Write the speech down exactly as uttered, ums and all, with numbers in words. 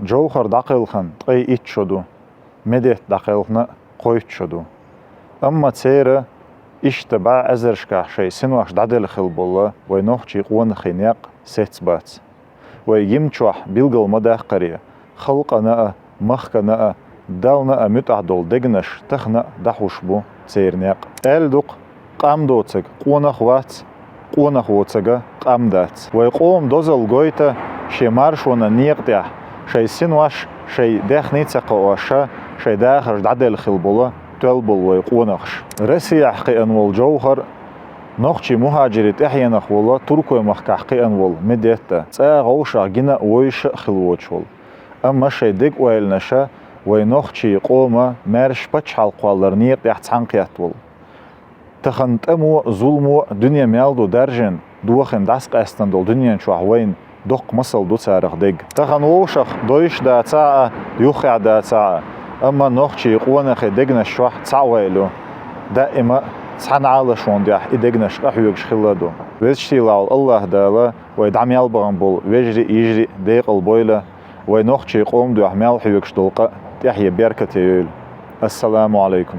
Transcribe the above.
Джовхар дӀакхелхина ткъе итт шо ду, Медетта дӀакхелхина кхойтта шо ду. Амма церан иштта бӀаь эзарашкахь шайн синош дӀаделла хилла болу вайн нохчийн къонахий некъ сецна бац. Вай гимна чохь билгал ма даккхара, халкъана а, махкана а, Далла а муьтӀахь долу дегнаш тахана а дӀахьуш бу церан некъ. Аьлла ду-кх: къам доцург къонах вац, къонах воцург къам дац. Вай къоман дозалла гойту шен маршонан некъа тӀехь, шайн синош шайн даьхни ца кхоош, шайн дахарш дӀаделла хилла болу тоьлла болу вай къонахаш. Россехь кхиъна волу Джовхар нохчийн мухӀажирийн тӀаьхьенах волу, Туркойн махкахь кхиъна волу Медетта, цӀа а вовшах гина а, вовзаш а хилла воцуш волу. Амма шайн дегойланаш вайн нохчийн къоман маьрша пачхьалкх кхолларан некъа тӀехь цхьаьнакхетта волу. Тахана тӀамо а, зуламо а дуьне мел ду даьржина, дохийна дӀасакъаьстина долу дуьнен чохь вайна доккха масал ду царах дерг. Тахана вовшах дойуш дацахь а, юххехь дацахь а, амма нохчийн къонахий дегнаш чохь цхьаъ ваьлла ю. Даима а цхьана Ӏалашонан дуьхьа и дегнаш къахьоьгуш хилла а ду. Везачу сийлахь волу АллахӀ Дала вай дӀа мел бахана болу вежарий а, йижарий а декъал бойла, вай нохчийн къоман дуьхьа мел хьоьгуш долу къа тӀаьхье беркате йойла. Ассаламу Ӏалайкум.